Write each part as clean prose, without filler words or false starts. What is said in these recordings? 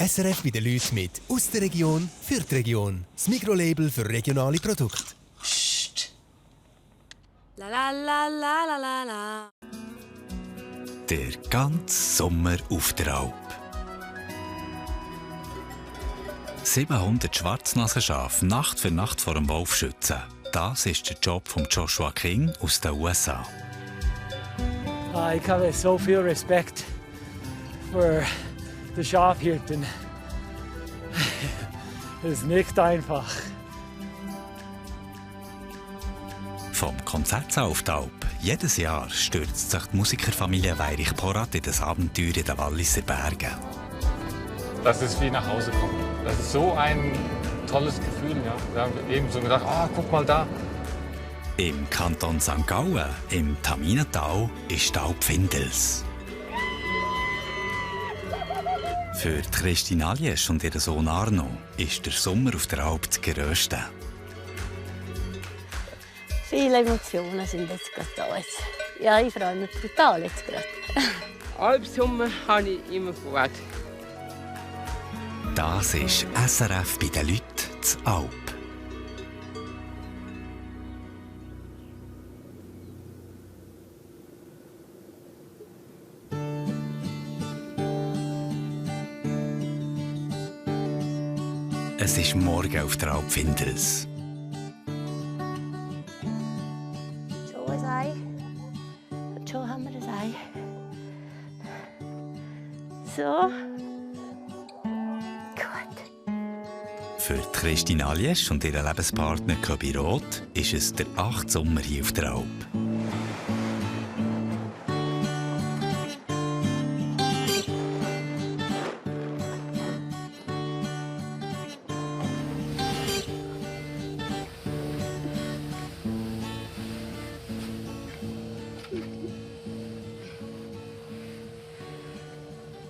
SRF bei den Leuten mit «Aus der Region für die Region». Das Mikrolabel für regionale Produkte. Psst. La la la la la la la. Der ganze Sommer auf der Alp. 700 Schwarznasenschafe Nacht für Nacht vor dem Wolf schützen. Das ist der Job von Joshua King aus den USA. Ich habe so viel Respekt für die Schafhirten. Es ist nicht einfach. Vom Konzertsaal auf die Alp. Jedes Jahr stürzt sich die Musikerfamilie Weirich-Porat in das Abenteuer in den Walliser Bergen. Das ist wie nach Hause kommen. Das ist so ein tolles Gefühl. Ja. Wir haben eben so gedacht, guck mal da. Im Kanton St. Gallen, im Taminental, ist die Alp Findels. Für Christine Aljesch und ihren Sohn Arno ist der Sommer auf der Alp das Grösste. Viele Emotionen sind jetzt gerade da. Ja, ich freue mich brutal jetzt gerade. Alpsommer habe ich immer gut. Das ist SRF bei den Leuten zur Alp. Es ist morgen auf der Alp Findels. So ein Ei. Und schon haben wir ein Ei. So. Für Christine Aljesch und ihren Lebenspartner Köbi Roth ist es der 8. Sommer hier auf der Alp.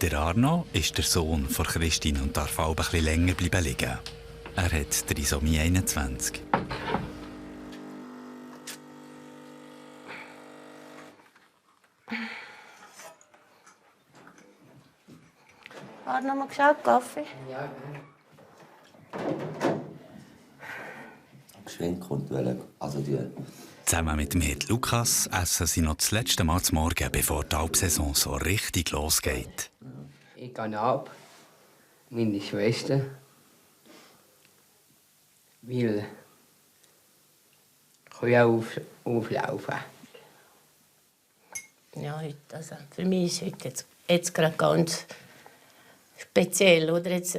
Der Arno ist der Sohn von Christine und darf auch ein bisschen länger bleiben liegen. Er hat Trisomie 21. Warte noch mal geschaut, Kaffee? Ja, geschwind kommt also die. Zusammen mit dem Hirt Lukas essen sie noch das letzte Mal zum Morgen, bevor die Alpsaison so richtig losgeht. Ich gehe ab, meine Schwester, weil ich kann auflaufen. Ja, heute, also für mich ist heute jetzt gerade ganz speziell. Oder? Jetzt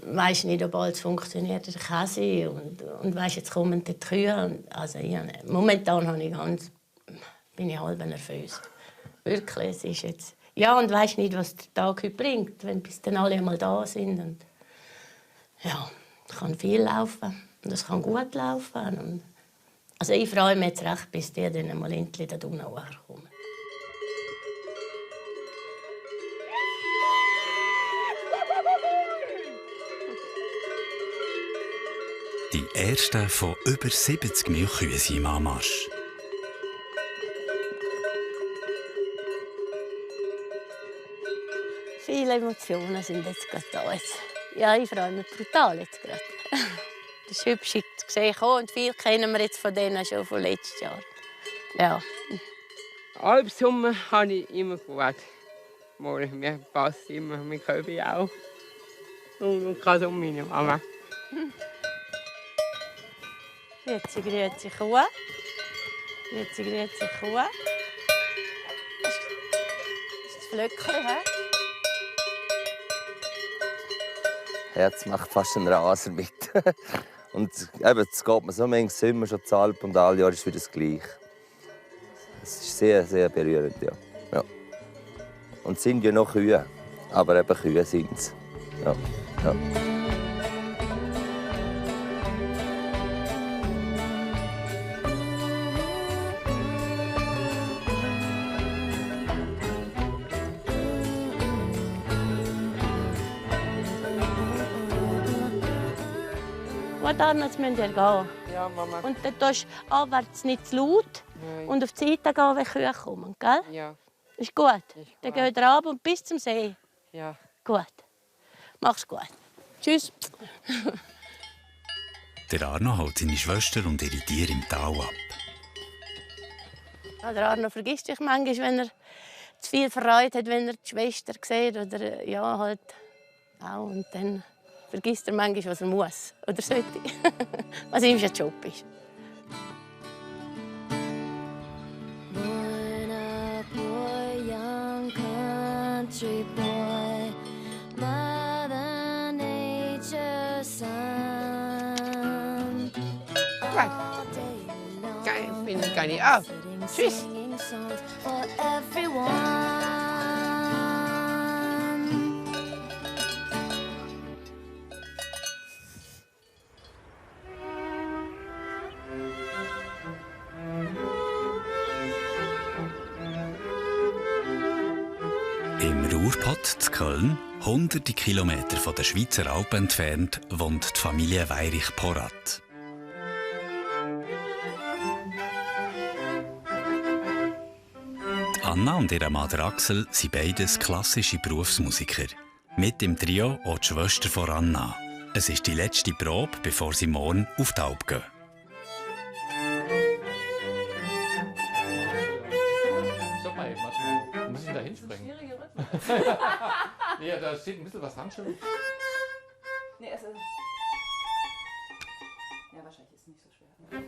weisst nicht, ob alles funktioniert, der Käse und weisst, jetzt kommen die Kühe. Und, also, momentan bin ich halb nervös. Wirklich, es ist jetzt... Ja, und weisst nicht, was der Tag heute bringt, wenn bis dann alle einmal da sind. Und, ja, es kann viel laufen und es kann gut laufen. Und, also ich freue mich jetzt recht, bis die dann einmal endlich da unten kommen. Die ersten von über 70 Milchkühen sind im Anmarsch. Viele Emotionen sind jetzt gerade da. Ja, ich freue mich brutal jetzt gerade. Das ist hübsch zu sehen. Und viel kennen wir jetzt von denen schon von letztes Jahr. Ja. Alpsommer habe ich immer gut. Mir passt immer, mir Köbi auch. Und gerade um meine Mama. Grüezi, grüezi, Kuh. Grüezi, grüezi, Kuh. Das ist das Flöckchen, hä? Herz macht fast einen Raser mit. Und eben, es geht mir so manchmal sind wir schon zur Alp und alle Jahre ist wieder das Gleiche. Es ist sehr, sehr berührend, ja. Ja. Und es sind ja noch Kühe, aber eben Kühe sind es. Ja. Ja. Jetzt müssen wir gehen. Ja, Mama. Und dann tust du abwärts nicht zu laut. Nein. Und auf die Seite gehen, wenn Kühe kommen, gell? Ja. Ist gut. Ist Dann gut. geht ihr runter und bis zum See. Ja. Gut. Mach's gut. Tschüss. Der Arno holt seine Schwester und ihre Tiere im Tal ab. Ja, der Arno vergisst sich manchmal, wenn er zu viel Freude hat, wenn er die Schwester sieht oder ja, halt auch. Und dann vergisst er manchmal, was er muss oder sollte, was ihm sein Job ist. Born a poor young country boy, Mother Nature's son. Geil, bin ich gar nicht auf. Tschüss. For everyone. Im Ruhrpott zu Köln, hunderte Kilometer von der Schweizer Alpen entfernt, wohnt die Familie Weyrich-Porat. Anna und ihr Mann Axel sind beides klassische Berufsmusiker. Mit im Trio auch die Schwester von Anna. Es ist die letzte Probe, bevor sie morgen auf die Alp gehen. Stopp mal eben, muss ich da hinspringen? Ja, da steht ein bisschen was Handschrift. Nee, es ist. Ja, wahrscheinlich ist es nicht so schwer.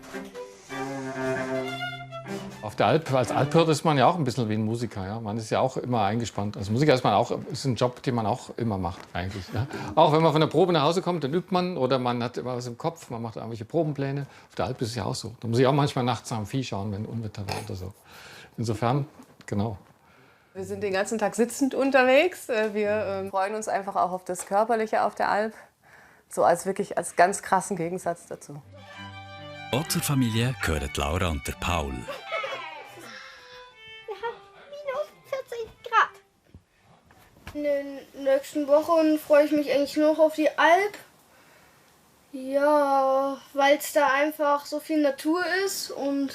Auf der Alp, als Alphirte ist man ja auch ein bisschen wie ein Musiker. Ja? Man ist ja auch immer eingespannt. Als Musiker ist ein Job, den man auch immer macht eigentlich. Ja? Auch wenn man von der Probe nach Hause kommt, dann übt man oder man hat immer was im Kopf, man macht irgendwelche Probenpläne. Auf der Alp ist es ja auch so. Da muss ich auch manchmal nachts am Vieh schauen, wenn Unwetter war oder so. Insofern, genau. Wir sind den ganzen Tag sitzend unterwegs. Wir freuen uns einfach auch auf das Körperliche auf der Alp. So als ganz krassen Gegensatz dazu. Auch zur Familie gehören Laura und der Paul. In den nächsten Wochen freue ich mich eigentlich nur noch auf die Alp. Ja, weil es da einfach so viel Natur ist und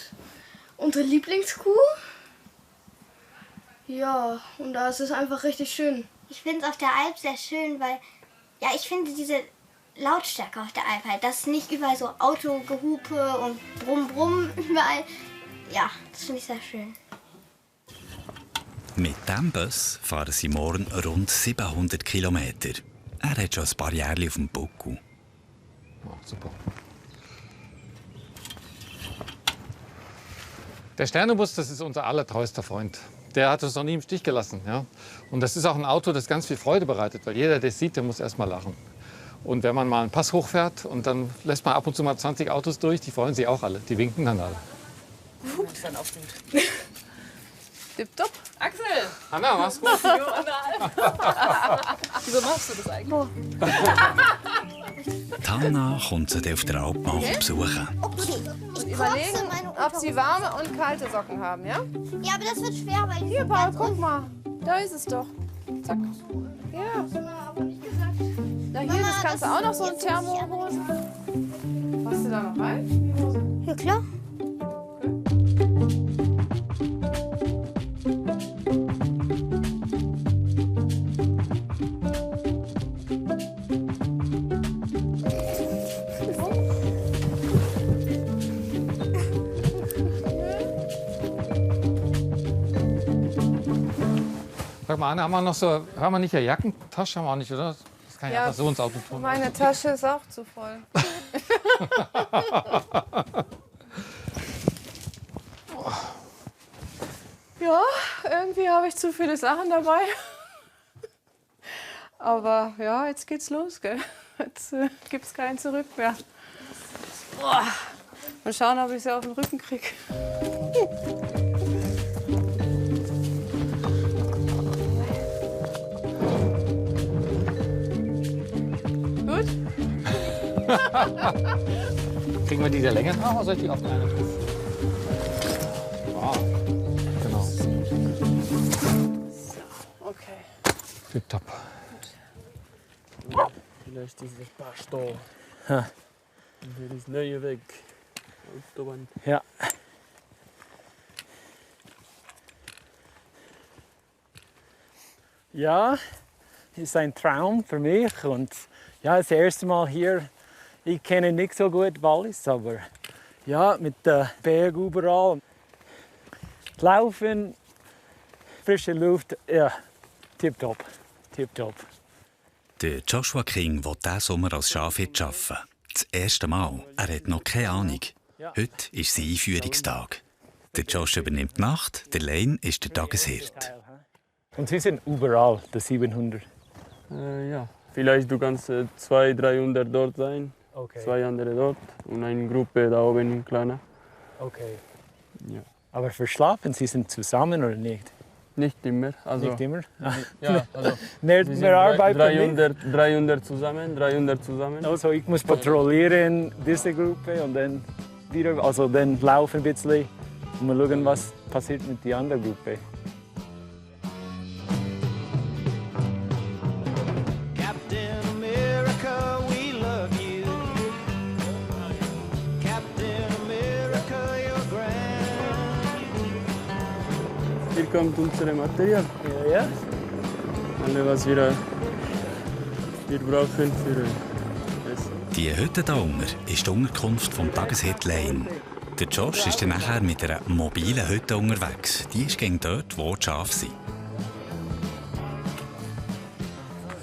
unsere Lieblingskuh. Ja, und da ist es einfach richtig schön. Ich finde es auf der Alp sehr schön, weil ja, ich finde diese Lautstärke auf der Alp halt, das ist nicht überall so Autogehupe und Brumm Brumm überall. Ja, das finde ich sehr schön. Mit diesem Bus fahren sie morgen rund 700 Kilometer. Er hat schon ein paar Jahre auf dem Buckel. Ja, super. Der Sternenbus, das ist unser allertreuester Freund. Der hat uns noch nie im Stich gelassen. Ja? Und das ist auch ein Auto, das ganz viel Freude bereitet, weil jeder, der es sieht, der muss erst mal lachen. Und wenn man mal einen Pass hochfährt und dann lässt man ab und zu mal 20 Autos durch, die freuen sich auch alle, die winken dann alle. Das ist dann aufregend. Tipptopp. Axel! Anna, mach's gut. Jo, Anna. Wieso machst du das eigentlich? Hanna kommt sie auf der Alp mal besuchen. Und überlegen, ob sie warme und kalte Socken haben, ja? Ja, aber das wird schwer, weil Hier, Paul, guck mal. Da ist es doch. Zack. Ja. Na hier, das kannst du auch noch so ein Thermohose. Machst du da noch rein? Ja, klar. Sag mal, Anna, haben wir nicht eine Jackentasche? Haben wir auch nicht, oder? Das kann ja einfach so ins Auto tun. Meine Tasche ist auch zu voll. Ja, irgendwie habe ich zu viele Sachen dabei. Aber ja, jetzt geht's los, gell? Jetzt gibt's kein Zurück mehr. Boah. Mal schauen, ob ich sie auf den Rücken kriege. Gut? Kriegen wir die der Länge nach oder soll ich die auf den einen tun? Wow. Genau. So, okay. Tipptopp. Vielleicht ist das passt da. Ha. Und hier das neue weg. Auf der Wand. Ja. Ja, ist ein Traum für mich. Und ja, das erste Mal hier. Ich kenne nicht so gut Wallis, aber ja, mit dem Berg überall. Laufen, frische Luft, ja, tipptopp, tipptopp. Der Joshua King will diesen Sommer als Schafhirt arbeiten. Das erste Mal. Er hat noch keine Ahnung. Heute ist sein Einführungstag. Der Josh übernimmt die Nacht, der Lane ist der Tageshirt. Und Sie sind überall, der 700? Ja, vielleicht du kannst 200, 300 dort sein, Okay. 2 andere dort und eine Gruppe da oben in kleiner. Okay. Ja. Aber verschlafen Sie sind zusammen oder nicht? Nicht immer. Also, Nicht immer? Ja, also mehr wir sind Arbeit für mich? 300 zusammen. Also ich muss patrouillieren, diese Gruppe und dann wieder, also dann laufen ein bisschen und mal schauen, was passiert mit der anderen Gruppe. Hier kommt unser Material. Ja. Alles, was wir brauchen für Essen. Die Hütte hier unten ist die Unterkunft vom Tageshirt Lane. Der Josh ist dann nachher mit einer mobilen Hütte unterwegs. Die ist gegen dort, wo die Schafe sind.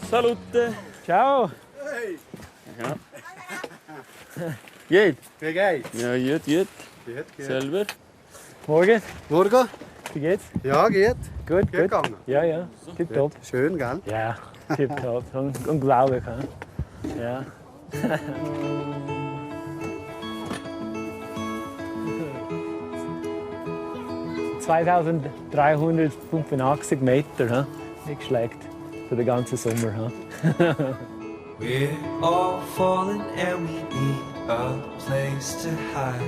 Salute! Ciao! Hey! Ja. Geht? Wie geht's? Ja, geht. Geht. Selber? Morgen. Morgen. Wie geht's? Ja, geht. Gut, Geht gegangen. Ja, tipptopp. Schön, gell? Ja, tipptopp. Unglaublich, hm? Ja. 2385 Meter, hm? Nicht schlecht für den ganzen Sommer. Hm? We're all falling and we need a place to hide.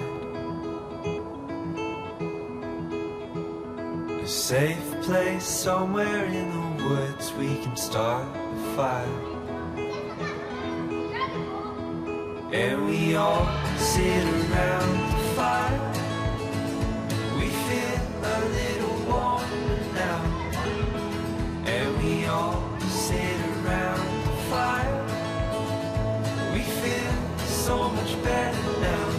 A safe place somewhere in the woods we can start a fire. And we all sit around the fire. We feel a little warmer now. And we all sit around the fire. We feel so much better now.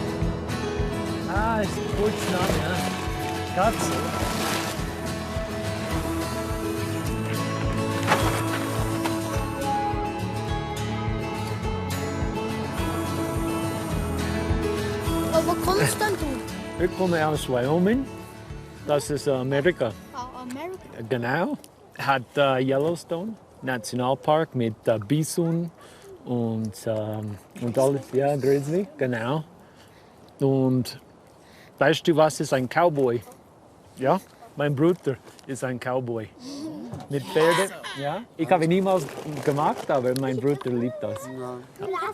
Ah, ist gut zusammen, ja. Ganz. Wo kommst denn du? Ich komme aus Wyoming. Das ist Amerika. Amerika? Genau. Hat Yellowstone Nationalpark mit Bison und alles. Ja, Grizzly, genau. Und weißt du, was ist ein Cowboy? Ja, mein Bruder ist ein Cowboy. Mit Pferden. Ja. Ich habe ihn niemals gemacht, aber mein Bruder liebt das. Ja.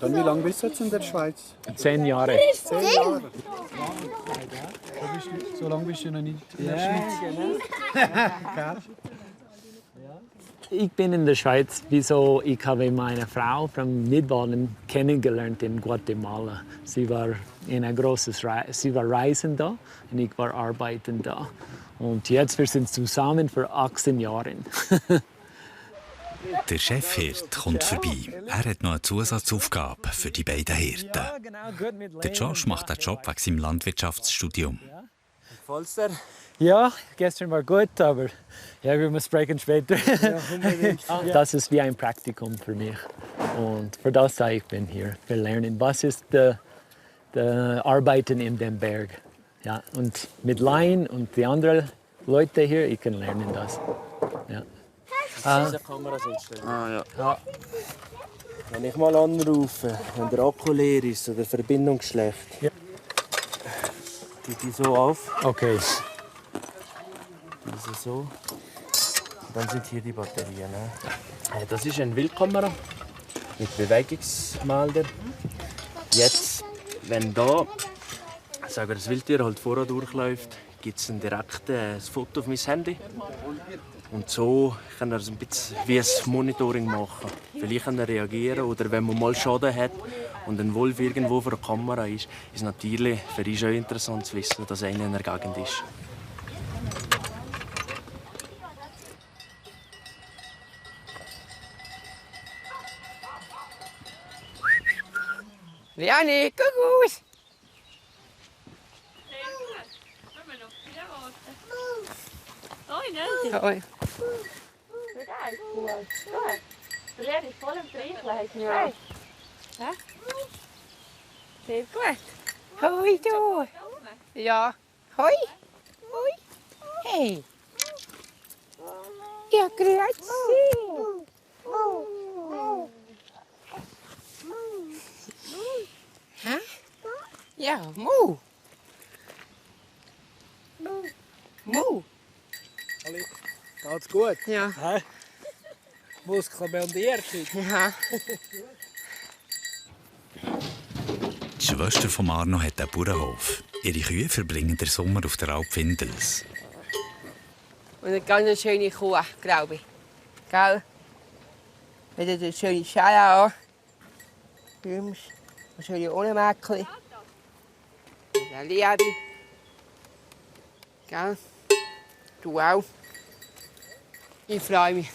Dann wie lange bist du jetzt in der Schweiz? 10 Jahre. 10 Jahre? So lange bist du noch nicht in der Schweiz. Genau. Ich bin in der Schweiz, wieso ich habe meine Frau vom Mitbaden kennengelernt in Guatemala. Sie war sie war reisend da und ich war arbeitend da. Und jetzt wir sind zusammen für 18 Jahre. Der Chefhirt kommt vorbei. Er hat noch eine Zusatzaufgabe für die beiden Hirten. Der Josh macht den Job wegen seinem Landwirtschaftsstudium. Ja, gestern war gut, aber ja, wir müssen sprechen später. Das ist wie ein Praktikum für mich. Und für das ich bin hier. Wir lernen, was ist das Arbeiten in dem Berg. Ja, und mit Laien und die anderen Leute hier, ich kann lernen das. Ja. Diese Kamera einstellen. Ja. Wenn ich mal anrufe, wenn der Akku leer ist oder die Verbindung schlecht, die so auf. Okay. Diese so. Und dann sind hier die Batterien. Das ist eine Wildkamera mit Bewegungsmelder. Jetzt, wenn da das Wildtier halt vorher durchläuft, gibt es ein direktes Foto auf mein Handy. Und so kann er ein bisschen wie ein Monitoring machen. Vielleicht kann er reagieren oder wenn man mal Schaden hat und ein Wolf irgendwo vor der Kamera ist, ist natürlich für ihn schon interessant zu wissen, dass einer in der Gegend ist. Liane, guck aus! Hoi, Nelly. Hoi. Kijk, goed. De red is vol in vliegleid. Ja. Hä? Sehr gut. Hoi, du! Ja. Hoi! Hoi! Hey! Ja, grüezi! Hä? Ja, Mu! Mu! Ali, geht's gut? Ja. Hä? Muskeln montiert heute? Ja. Die Schwester von Arno hat einen Bauernhof. Ihre Kühe verbringen den Sommer auf der Alp Findels. Und eine ganz schöne Kuh, glaube ich. Gell? Wieder eine schöne Schale an. Eine schöne Ohrenmäckchen. Eine Liebe. Gell? Du auch. Ich freue mich.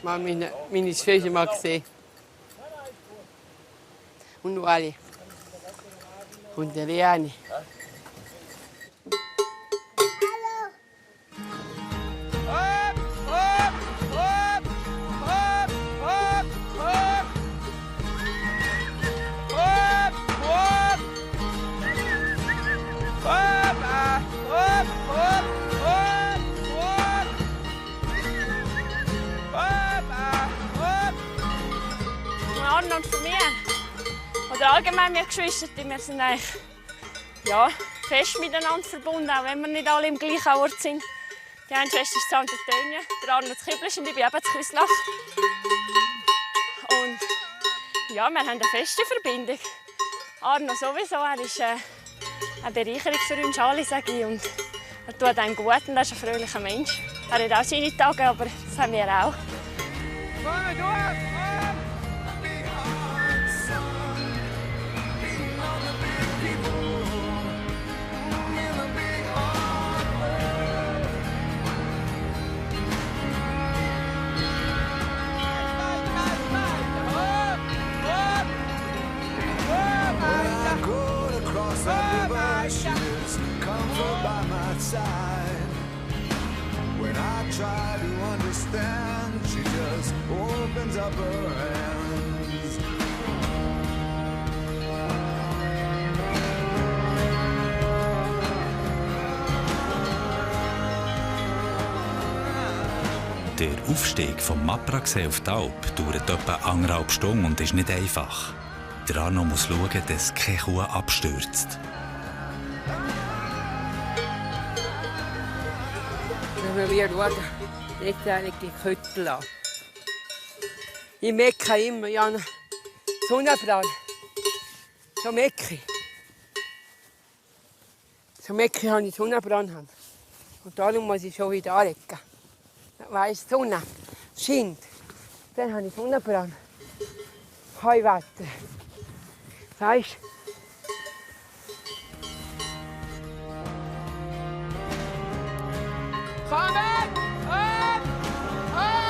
Mal meine Schwester mal gesehen. Und du alle. Und der Liane. Arno und von mir, oder allgemein wir Geschwister, wir sind eigentlich ja, fest miteinander verbunden, auch wenn wir nicht alle im gleichen Ort sind. Die eine Schwester ist St. Antonia, der Arno zu Küblisch und ich bin eben zu Küslach. Und ja, wir haben eine feste Verbindung. Arno sowieso, er ist eine Bereicherung für uns alle, sage ich. Und er tut einem gut und er ist ein fröhlicher Mensch. Er hat auch seine Tage, aber das haben wir auch. When I try to understand, she just opens up her hands. Der Aufstieg vom Mapragsee auf die Alp dauert etwa 1,5 Stunden und ist nicht einfach. Der Arno muss schauen, dass keine Kuh abstürzt. Wenn wir schauen, legt einige Köttel an. Ich merke immer, ja, Sonnenbrand. So merke ich. So merke ich, dass ich Sonnenbrand habe. Und darum muss ich schon wieder anlegen. Weiss, die Sonne scheint. Dann habe ich Sonnenbrand. Heuwetter. Weißt du? Komm weg! Up! Up!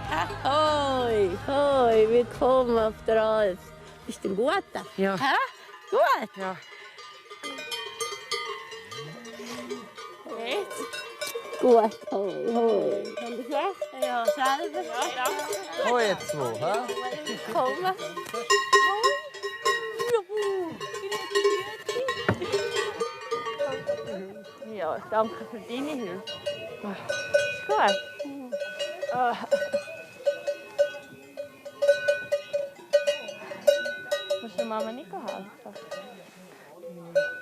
Up! Hoi, hoi, willkommen auf der Alp. Bist du ein Guter? Ja. Hä? Gut? Ja. Jetzt? Gut, hoi, hoi. Kann du sagen? Ja, selber. Ja, ja. Hoi jetzt zwei, hä? Willkommen. Ja, danke für deine Hilfe. Ist gut. Ah. Musst du Mama nicht helfen?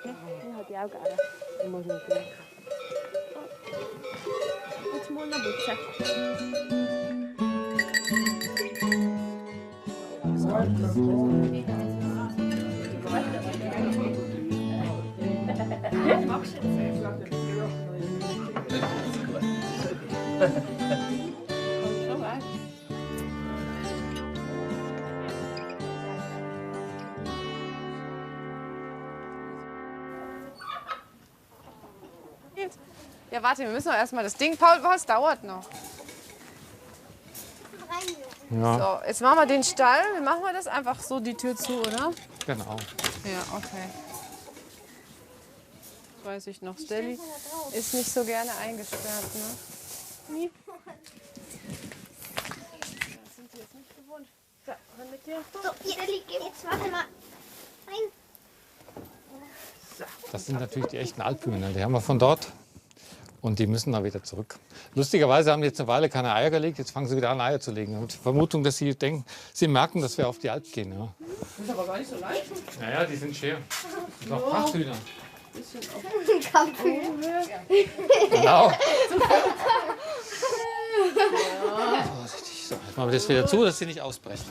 Ich habe die auch gerne. Ich muss noch trinken. Jetzt muss ich noch putzen. Magst du jetzt? Ja, warte, wir müssen doch erstmal das Ding. Paul, was dauert noch? Ja. So, jetzt machen wir den Stall. Wie machen wir das? Einfach so die Tür zu, oder? Genau. Ja, okay. Weiß ich noch. Stelli ist nicht so gerne eingesperrt, ne? Nie. Das sind die jetzt nicht gewohnt. So, ran mit dir. So, Stelli, jetzt warte mal. Nein. Das sind natürlich die echten Alphühner. Die haben wir von dort. Und die müssen dann wieder zurück. Lustigerweise haben die jetzt eine Weile keine Eier gelegt. Jetzt fangen sie wieder an, Eier zu legen. Und die Vermutung, dass sie denken, sie merken, dass wir auf die Alp gehen. Ja. Das ist aber gar nicht so leicht. Naja, die sind schön. Das sind auch Prachthühner. Kampfhühner. Genau. Vorsichtig. So, jetzt machen wir das wieder zu, dass sie nicht ausbrechen.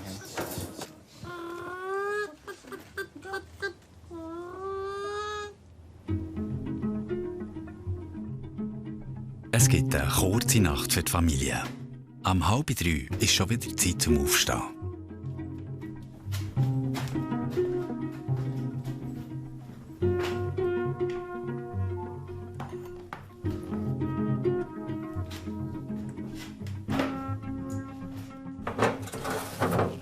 Es gibt eine kurze Nacht für die Familie. Am 2:30 ist schon wieder Zeit zum Aufstehen.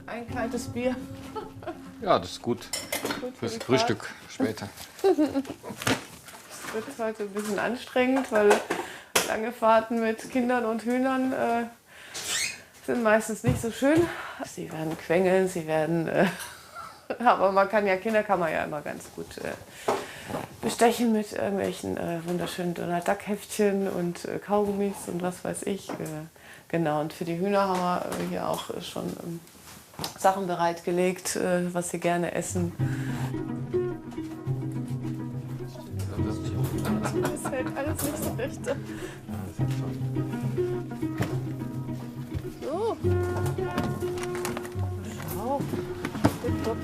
Ein kaltes Bier. Ja, das ist gut. Fürs Frühstück später. Es wird heute ein bisschen anstrengend, weil lange Fahrten mit Kindern und Hühnern sind meistens nicht so schön. Sie werden quengeln, sie werden... aber man kann ja, Kinder kann man ja immer ganz gut bestechen mit irgendwelchen wunderschönen Donald Duck Heftchen und Kaugummis und was weiß ich. Genau, und für die Hühner haben wir hier auch schon Sachen bereitgelegt, was sie gerne essen. Das hält alles nicht so recht. So. Schau. Tipptopp.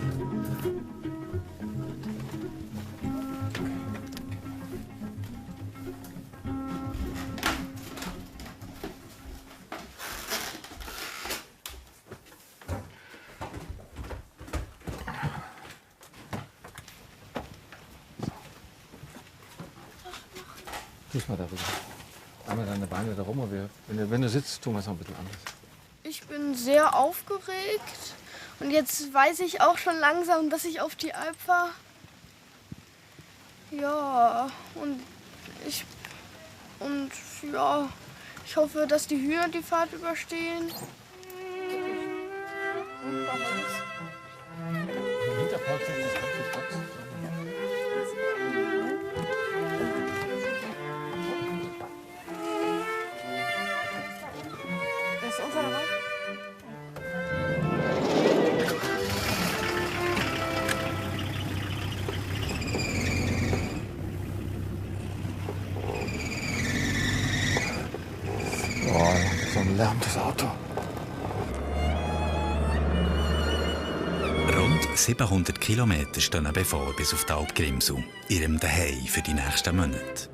Fuß mal darüber. Einmal deine Beine da rum. Und wenn du sitzt, tun wir es noch ein bisschen anders. Ich bin sehr aufgeregt und jetzt weiß ich auch schon langsam, dass ich auf die Alp fahre. Ja, ich hoffe, dass die Hühner die Fahrt überstehen. Ist unter der Hand? Oh, so ein Lärm, das Auto. Rund 700 Kilometer stehen bevor bis auf die Alp Grimsau, ihrem Zuhause für die nächsten Monate.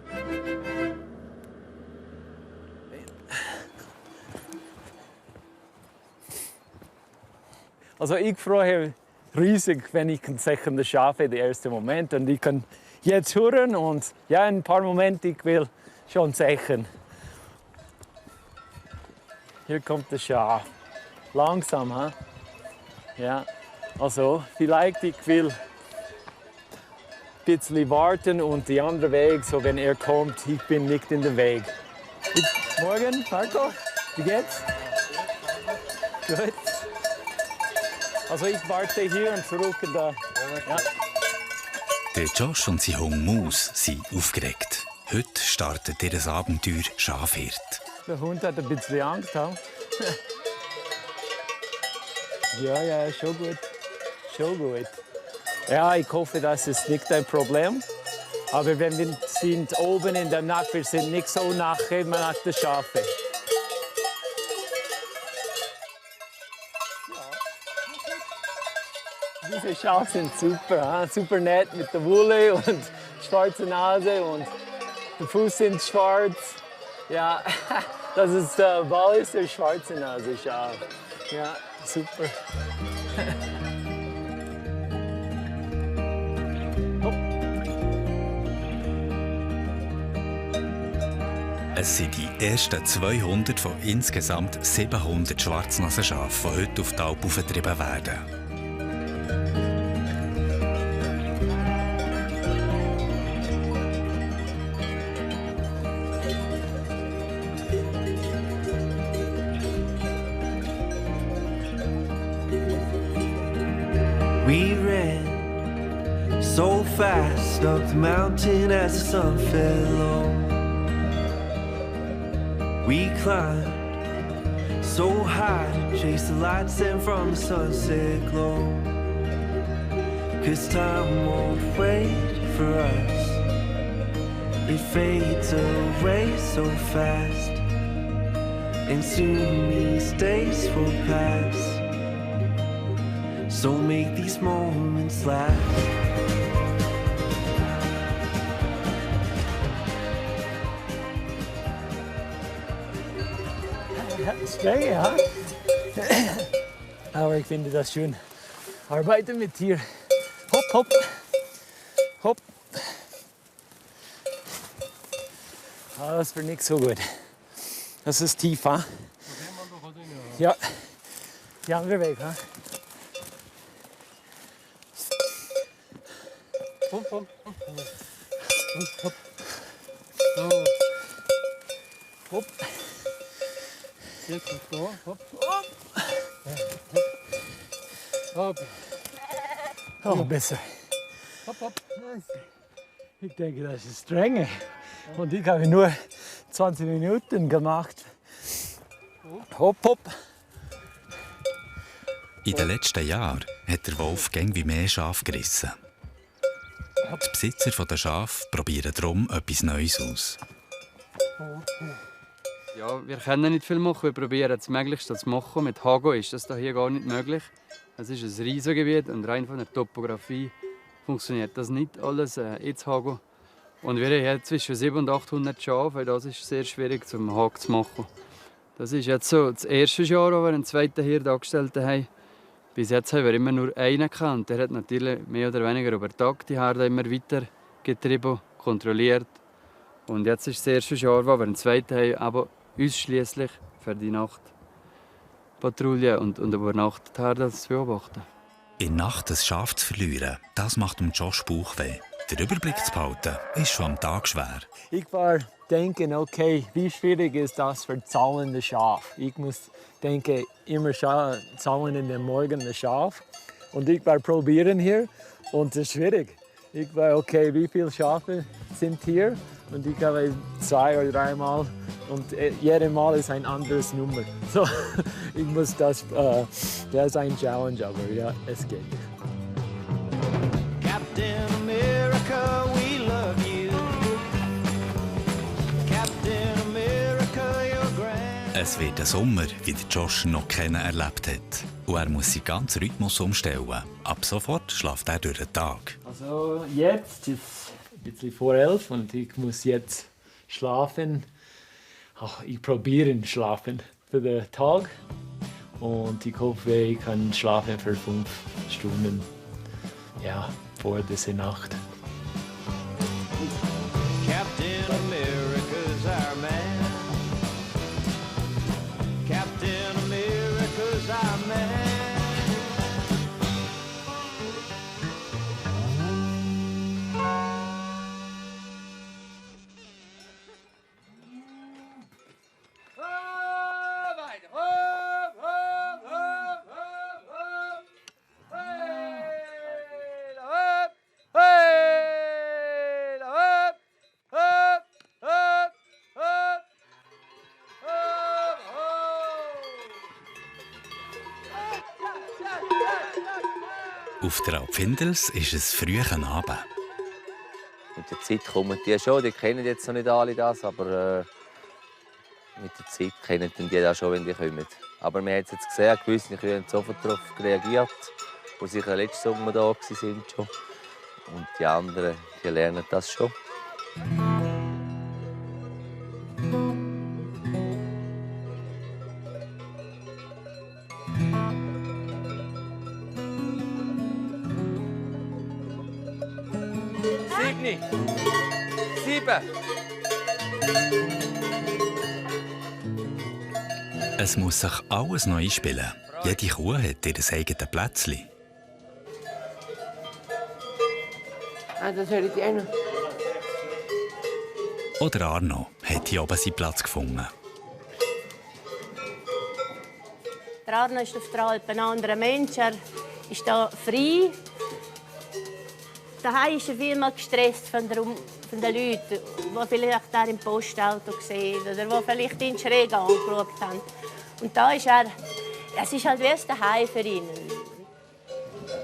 Also ich freue mich riesig, wenn ich sehen die Schafe, der erste Moment. Und ich kann jetzt hören und ja, in ein paar Momenten ich will schon sehen. Hier kommt das Schaf. Langsam, ha? Ja. Also vielleicht ich will ein bisschen warten und die andere Weg, so wenn er kommt, ich bin nicht in der Weg. Morgen, Marco, wie geht's? Gut. Also ich warte hier und zurück da. Ja. Der Josh und sein Hund Maus sind aufgeregt. Heute startet ihr Abenteuer Schafhirt. Der Hund hat ein bisschen Angst. Ha? Ja, schon gut. Schon gut. Ja, ich hoffe, das ist nicht ein Problem. Aber wenn wir sind oben in der Nacht, wir sind nicht so nach den Schafen. Diese Schafe sind super, ha? Super nett mit der Wolle und schwarze Nase und der Fuß sind schwarz. Ja, das ist der Ball, ist der schwarze Nase Schaf. Ja, super. Es sind die ersten 200 von insgesamt 700 Schwarznasenschafen, die heute auf die Alp aufgetrieben werden. We ran so fast up the mountain as the sun fell low. We climbed so high to chase the lights in from the sunset glow. 'Cause time won't wait for us. It fades away so fast, and soon these days will pass. So make these moments last. Streng, ja. Aber ich finde das schön. Arbeiten mit Tier. Hopp, hopp. Hopp. Ah, das wird nicht so gut. Das ist tief, ha? Ja. Die andere Weg, ha? Hopp, hopp. Hopp. Hopp. Jetzt da. Hopp. Hopp. Oh, besser. Hopp, hopp. Ich denke, das ist streng. Und ich habe nur 20 Minuten gemacht. Hopp, hopp. In den letzten Jahren hat der Wolf gäng mehr Schafe gerissen. Die Besitzer der Schafe probieren darum etwas Neues aus. Ja, wir können nicht viel machen. Wir probieren das Möglichste zu machen. Mit Hago ist das hier gar nicht möglich. Es ist ein Riesengebiet und rein von der Topografie funktioniert das nicht alles ins Hago. Und wir haben jetzt zwischen 700 und 800 Schafe. Das ist sehr schwierig zum Hago zu machen. Das ist jetzt so das erste Jahr, wo wir einen zweiten Hirt angestellt haben. Bis jetzt haben wir immer nur einen gehabt. Der hat natürlich mehr oder weniger über den Tag die Herde immer weiter getrieben, kontrolliert. Und jetzt ist das erste Jahr, wo wir einen zweiten haben, aber ausschließlich für die Nachtpatrouille und über Nacht die Herde zu beobachten. In der Nacht ein Schaf zu verlieren, das macht dem Josh Bauchweh. Den Überblick zu behalten, ist schon am Tag schwer. Ich war denken, okay, wie schwierig ist das für zahlende Schaf? Ich muss denken, immer zahlen in den Morgen das Schaf. Und ich war probieren hier und es ist schwierig. Ich war, okay, wie viele Schafe sind hier? Und ich habe 2 oder 3 Mal und jedes Mal ist ein anderes Nummer. So, ich muss das ist ein Challenge, aber ja, es geht. Captain America, we love you. Captain America, you're grand. Es wird ein Sommer, wie der Josh noch keinen erlebt hat. Und er muss seinen ganzen Rhythmus umstellen. Ab sofort schläft er durch den Tag. Also jetzt ist es ein bisschen vor 11 und ich muss jetzt schlafen. Ich probiere schlafen für den Tag. Und ich hoffe, ich kann schlafen für 5 Stunden. Ja, vor dieser Nacht. Captain America's our man. Captain America's our man. Auf der Alp Findels ist es früh am Abend. Mit der Zeit kommen die schon, die kennen jetzt noch nicht alle das, aber mit der Zeit kennen die das schon, wenn die kommen. Aber wir haben jetzt gesehen, gewisse Kühe haben sofort darauf reagiert, die sicher letzten Sommer da waren schon. Und die anderen, die lernen das schon. Es muss sich alles neu einspielen. Jede Kuh hat ihr eigenes Plätzchen. Das höre ich auch noch. Oder Arno hat hier oben seinen Platz gefunden. Der Arno ist auf der Alp ein anderer Mensch. Er ist hier frei. Daheim ist er vielmal gestresst von den Leuten, die vielleicht auch im Postauto sehen oder die vielleicht ihn schräg angeschaut haben. Und da ist er, es ist halt wie ein Daheim für ihn.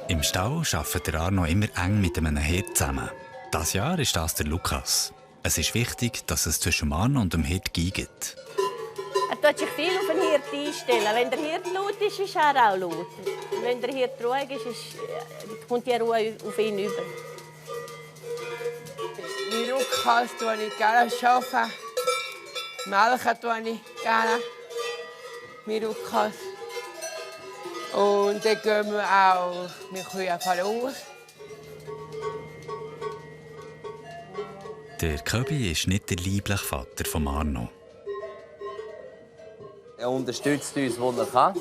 Im Stall arbeitet der Arno immer eng mit einem Hirt zusammen. Dieses Jahr ist das der Lukas. Es ist wichtig, dass es zwischen dem Arno und dem Hirt gibt. Er tut sich viel auf den Hirt einstellen. Wenn der Hirt laut ist, ist er auch laut. Und wenn der Hirt ruhig ist, kommt die Ruhe auf ihn über. Die Lukas tue ich gerne arbeiten. Melken tue ich gerne. Mit Lukas. Und dann gehen wir auch mit Kühen raus. Der Köbi ist nicht der liebliche Vater von Arno. Er unterstützt uns, wo er kann.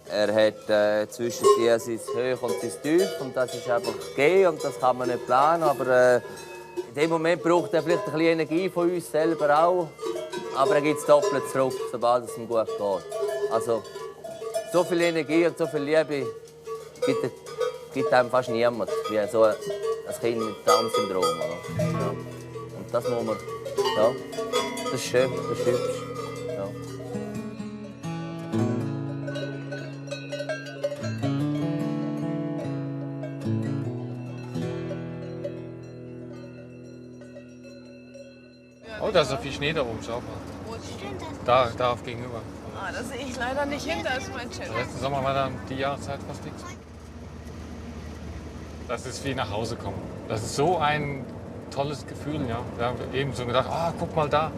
Er hat zwischen dir sein Hoch und sein Tief. Und das ist einfach gegeben und das kann man nicht planen. Aber in dem Moment braucht er vielleicht ein bisschen Energie von uns selber auch. Aber er gibt es doppelt zurück, sobald es ihm gut geht. Also, so viel Energie und so viel Liebe gibt einem fast niemand, wie so ein Kind mit Down-Syndrom. Ja. Und das muss man, ja, das ist schön, das ist hübsch. Ja. Oh, da ist noch viel Schnee da oben, schau mal. Da auf gegenüber. Ah, das sehe ich leider nicht hin, da ist mein Chef. Letzten Sommer war dann die Jahreszeit fast nichts. Das ist wie nach Hause kommen. Das ist so ein tolles Gefühl. Ja. Wir haben eben so gedacht, guck mal da.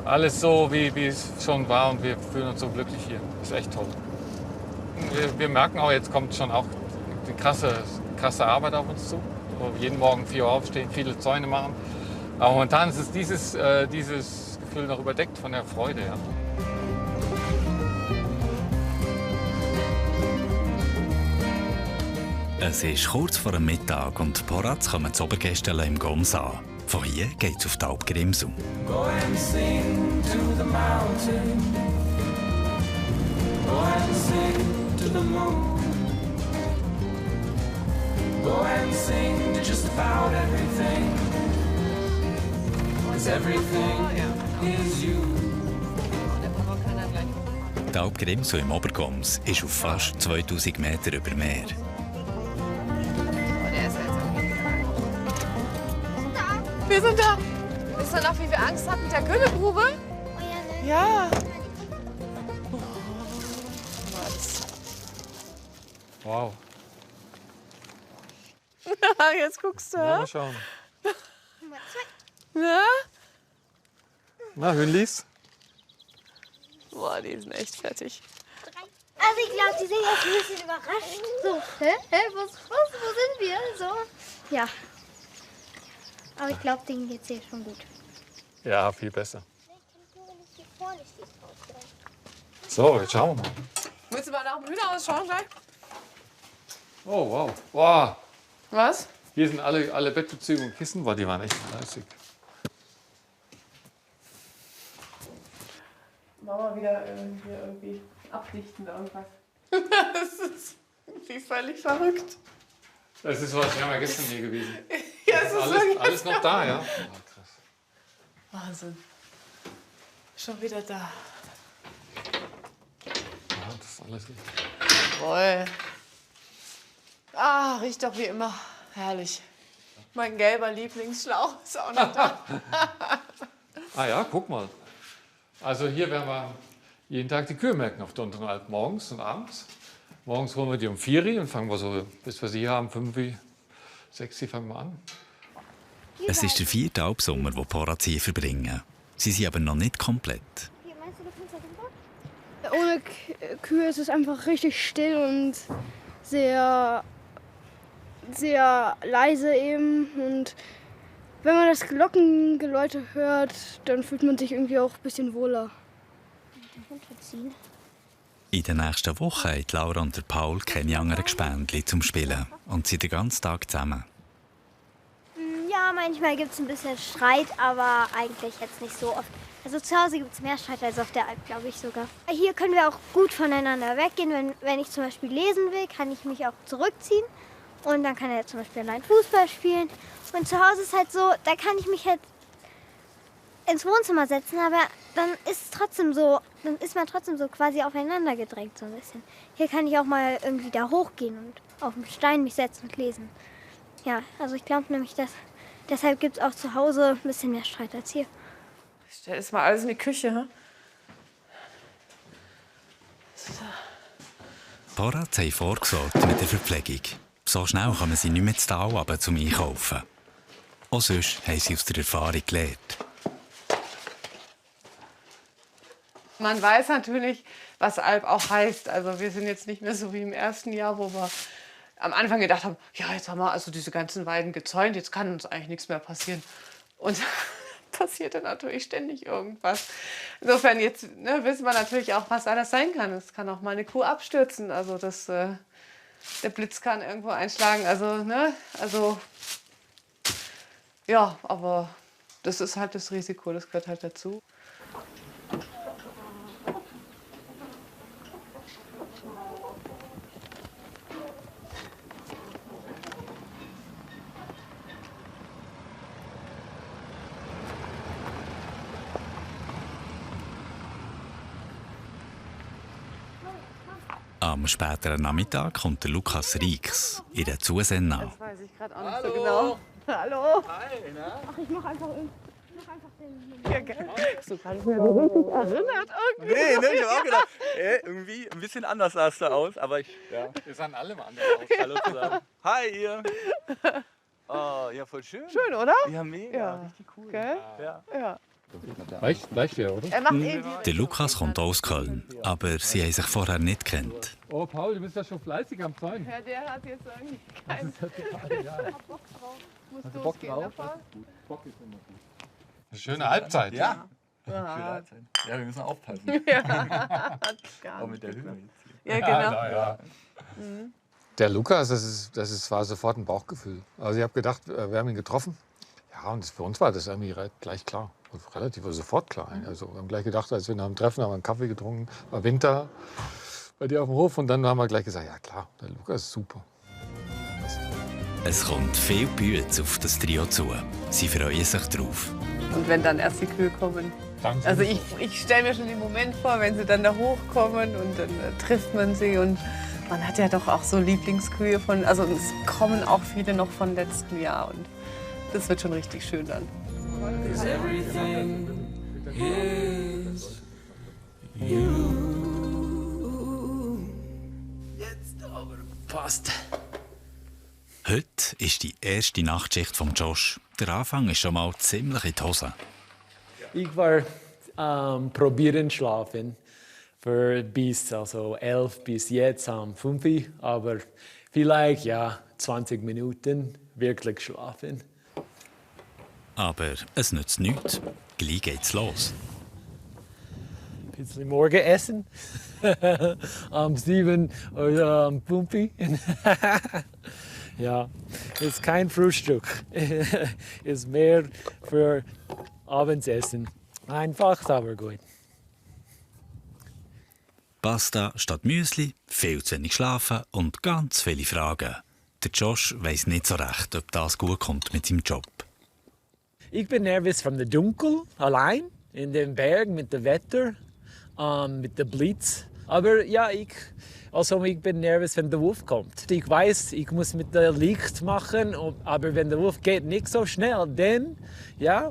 Alles so, wie es schon war und wir fühlen uns so glücklich hier. Das ist echt toll. Wir merken auch, jetzt kommt schon auch die krasse Arbeit auf uns zu. Jeden Morgen 4 Uhr aufstehen, viele Zäune machen. Aber momentan ist es dieses Gefühl noch überdeckt von der Freude. Ja. Es ist kurz vor dem Mittag und die Porats kommen zu Obergästele im Goms an. Von hier geht es auf die Alp Grimsau. Go and sing to the mountain. Go and sing to the moon. Go and sing just about everything. 'Cause everything is you. Die Alp Grimsau im Obergoms ist auf fast 2000 Meter über Meer. Wir sind da. Wisst ihr noch, wie wir Angst hatten mit der Güllegrube? Ja. Wow. Jetzt guckst du. Ja, mal schauen. Na? Na, Hühnlis? Boah, die sind echt fertig. Also ich glaube, die sind jetzt ein bisschen überrascht. So, wo sind wir? So, ja. Aber ich glaube, denen geht's hier schon gut. Ja, viel besser. So, jetzt schauen wir mal. Willst du mal nach dem Hühnerhaus schauen gleich? Oh, wow. Wow. Was? Hier sind alle Bettbezüge und Kissen. Boah, die waren echt fleißig. Mama wieder hier irgendwie abdichten irgendwas. Das ist wie völlig verrückt. Das ist was, wir haben ja gestern hier gewesen. Ja, es ist alles noch da, ja? Krass. Wahnsinn. Schon wieder da. Ja, das ist alles richtig. Jawohl. Ah, riecht doch wie immer. Herrlich. Mein gelber Lieblingsschlauch ist auch noch da. Ah ja, guck mal. Also hier werden wir jeden Tag die Kühe melken auf der unteren Alp, morgens und abends. Morgens holen wir die um 4 Uhr und fangen wir so, bis wir sie hier haben, 5 Uhr, 6 Uhr fangen wir an. Es ist der 4. Alpsommer, den Porats hier verbringen. Sie sind aber noch nicht komplett. Ohne Kühe ist es einfach richtig still und sehr, sehr leise eben. Und wenn man das Glockengeläute hört, dann fühlt man sich irgendwie auch ein bisschen wohler. runterziehen. In den nächsten Wochen haben Laura und der Paul keine anderen Gespendli zum Spielen und sind den ganzen Tag zusammen. Ja, manchmal gibt es ein bisschen Streit, aber eigentlich jetzt nicht so oft. Also zu Hause gibt es mehr Streit als auf der Alp, glaube ich sogar. Hier können wir auch gut voneinander weggehen. Wenn ich zum Beispiel lesen will, kann ich mich auch zurückziehen. Und dann kann er zum Beispiel allein Fußball spielen. Und zu Hause ist halt so, da kann ich mich halt ins Wohnzimmer setzen, aber dann ist man trotzdem so quasi aufeinander gedrängt so ein bisschen. Hier kann ich auch mal irgendwie da hochgehen und auf den Stein mich setzen und lesen. Ja, also ich glaube nämlich, deshalb gibt es auch zu Hause ein bisschen mehr Streit als hier. Ich stelle jetzt mal alles in die Küche. Hm? Vorrat haben vorgesorgt mit der Verpflegung. So schnell kommen sie nicht mehr zu Tal runter zum Einkaufen. Auch sonst haben sie aus der Erfahrung gelernt. Man weiß natürlich, was Alp auch heißt. Also wir sind jetzt nicht mehr so wie im ersten Jahr, wo wir am Anfang gedacht haben, ja, jetzt haben wir also diese ganzen Weiden gezäunt, jetzt kann uns eigentlich nichts mehr passieren. Und passiert dann natürlich ständig irgendwas. Insofern jetzt wissen wir natürlich auch, was alles sein kann. Es kann auch mal eine Kuh abstürzen, also der Blitz kann irgendwo einschlagen. Also ja, aber das ist halt das Risiko, das gehört halt dazu. Am späteren Nachmittag kommt der Lukas Rijks in der Zusendung. Das weiß ich gerade auch nicht so genau. Hallo. Hi, na? Ach, ich mach einfach den... Ja, geil. So kann ich mich richtig erinnert irgendwie. Nee, ich hab auch gedacht, irgendwie ein bisschen anders sahst du aus, aber Wir sahen alle mal anders aus. Hallo zusammen. Hi ihr. Oh, ja, voll schön. Schön, oder? Ja, mega. Ja. Richtig cool. Gell? Ja. Leicht wieder, oder? Er macht Der Lukas kommt aus Köln, aber sie haben sich vorher nicht gekannt. Oh, Paul, du bist ja schon fleißig am Zäunen. Ja, der hat jetzt irgendwie keinen Bock drauf. Muss Bock losgehen, drauf? ne, Paul? Bock ist immer gut. Eine schöne Halbzeit. Ja. Ja. Schöne Halbzeit. Ja, wir müssen aufpassen. Ja. Auch mit der Höhe jetzt Ja, hier. genau. Ja. Der Lukas, war sofort ein Bauchgefühl. Also ich habe gedacht, wir haben ihn getroffen. Ja, und für uns war das irgendwie gleich klar. Relativ sofort klar. Also wir haben gleich gedacht, als wir nach dem Treffen haben wir einen Kaffee getrunken, war Winter bei dir auf dem Hof. Und dann haben wir gleich gesagt, ja klar, der Lukas ist super. Es kommt viel Bütze auf das Trio zu. Sie freuen sich drauf. Und wenn dann erst die Kühe kommen. Danke. Also ich stelle mir schon den Moment vor, wenn sie dann da hochkommen und dann trifft man sie. Und man hat ja doch auch so Lieblingskühe von, also es kommen auch viele noch von letztem Jahr. Und das wird schon richtig schön dann. Jetzt aber passt. Heute ist die erste Nachtschicht von Josh. Der Anfang ist schon mal ziemlich in die Hose. Ich war probieren schlafen für bis 11 bis jetzt 5 Uhr, aber vielleicht 20 Minuten wirklich schlafen. Aber es nützt nichts. Gleich geht's los. Ein bisschen Morgenessen. 7 oder 5 Uhr. Ja, ist kein Frühstück. Ist mehr für Abendessen. Einfach, aber gut. Pasta statt Müsli, viel zu wenig schlafen und ganz viele Fragen. Der Josh weiss nicht so recht, ob das gut kommt mit seinem Job. Ich bin nervös von der Dunkel, allein in den Bergen mit dem Wetter, mit dem Blitz. Aber ja, ich bin nervös, wenn der Wolf kommt. Ich weiß, ich muss mit dem Licht machen, aber wenn der Wolf geht nicht so schnell, dann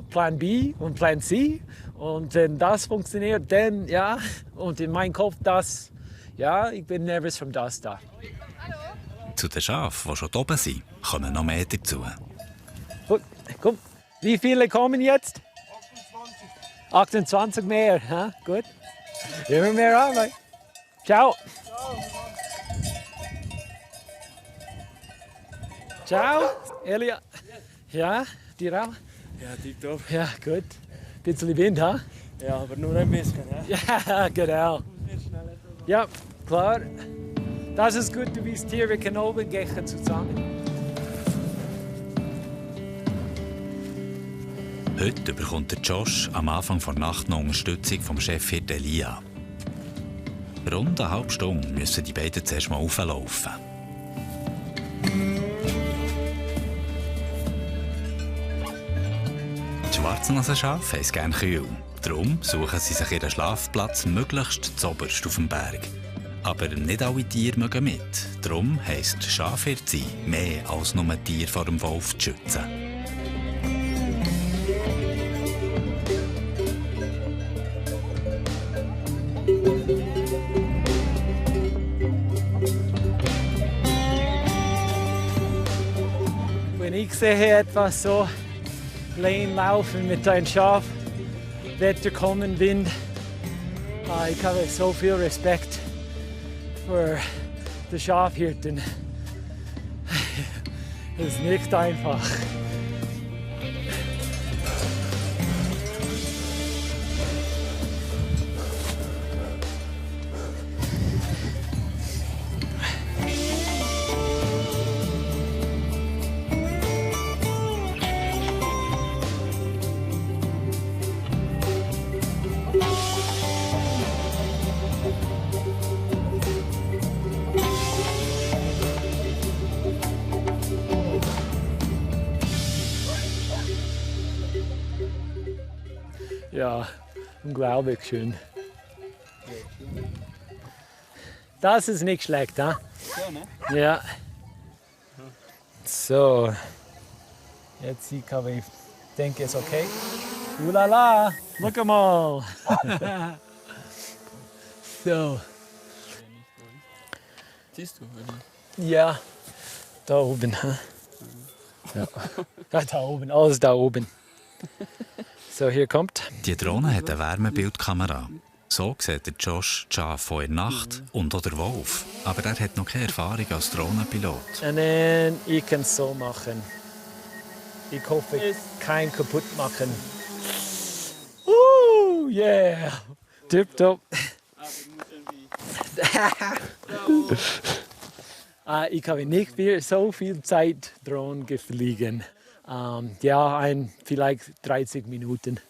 Plan B und Plan C. Und wenn das funktioniert, dann und in meinem Kopf ich bin nervös von das da. Zu den Schafen, die schon oben sind, kommen noch mehr dazu. Gut, komm. Wie viele kommen jetzt? 28 mehr, ha? Gut. Immer mehr Arbeit. Ciao. Ciao, Elia. Ja, dir auch? Ja, tipptopp. Ja, gut. Bisschen Wind, ha? Ja, aber nur ein bisschen. Ja, Ja, genau. Ja, klar. Das ist gut, du bist hier, wir können oben gehen zusammen. Heute bekommt der Josh am Anfang der Nacht noch Unterstützung vom Chefhirt Elia. Rund eine halbe Stunde müssen die beiden zuerst mal auflaufen. Die Schwarznasenschafe haben es gerne kühl. Darum suchen sie sich ihren Schlafplatz möglichst zuoberst auf dem Berg. Aber nicht alle Tiere mögen mit. Darum heisst Schafhirt sein mehr als nur Tiere vor dem Wolf zu schützen. Wenn ich sehe etwas so Lane laufen mit einem Schaf, Wetter kommen, Wind, ich habe so viel Respekt für die Schafhirten. Es ist nicht einfach. Ja, unglaublich schön. Das ist nicht schlecht, ha? Ja. So. Jetzt ich denke, es ist okay. Ulala, look mal. So. Siehst du, oder? Ja, da oben. Ja. Da oben, alles da oben. So, hier kommt. Die Drohne hat eine Wärmebildkamera. So sieht der Josh die Schafe von in der Nacht und auch der Wolf. Aber er hat noch keine Erfahrung als Drohnenpilot. Und dann, ich kann es so machen. Ich hoffe, ich kann kaputt machen. Yeah! Tipptopp. Ich habe nicht so viel Zeit Drohnen geflogen. Ja, vielleicht 30 Minuten.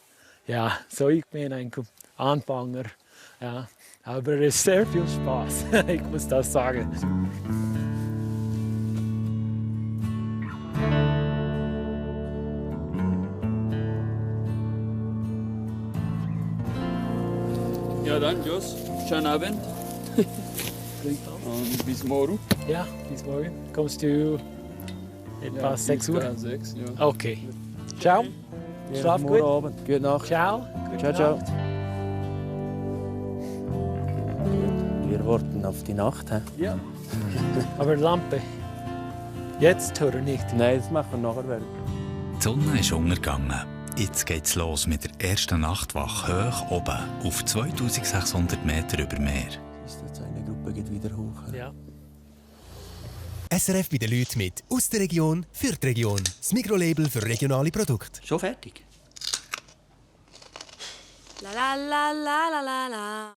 Ja, so ich bin ein Anfänger. Ja, aber es ist sehr viel Spaß. Ich muss das sagen. Ja, dann, Jos. Schönen Abend. Und bis morgen. Ja, bis morgen. Kommst du etwa 6 Uhr? 6, ja. Okay. Ciao. Schlaf gut. Abend. Gute Nacht. Ciao. Ciao, ciao. Wir warten auf die Nacht. He? Ja. Aber Lampe. Jetzt oder nicht? Nein, das machen wir nachher. Die Sonne ist untergegangen. Jetzt geht's los mit der ersten Nachtwache hoch oben auf 2600 Meter über Meer. Ist jetzt eine Gruppe geht wieder hoch. Ja. SRF bei den Leuten mit aus der Region für die Region. Das Mikrolabel für regionale Produkte. Schon fertig? La la la la la la la.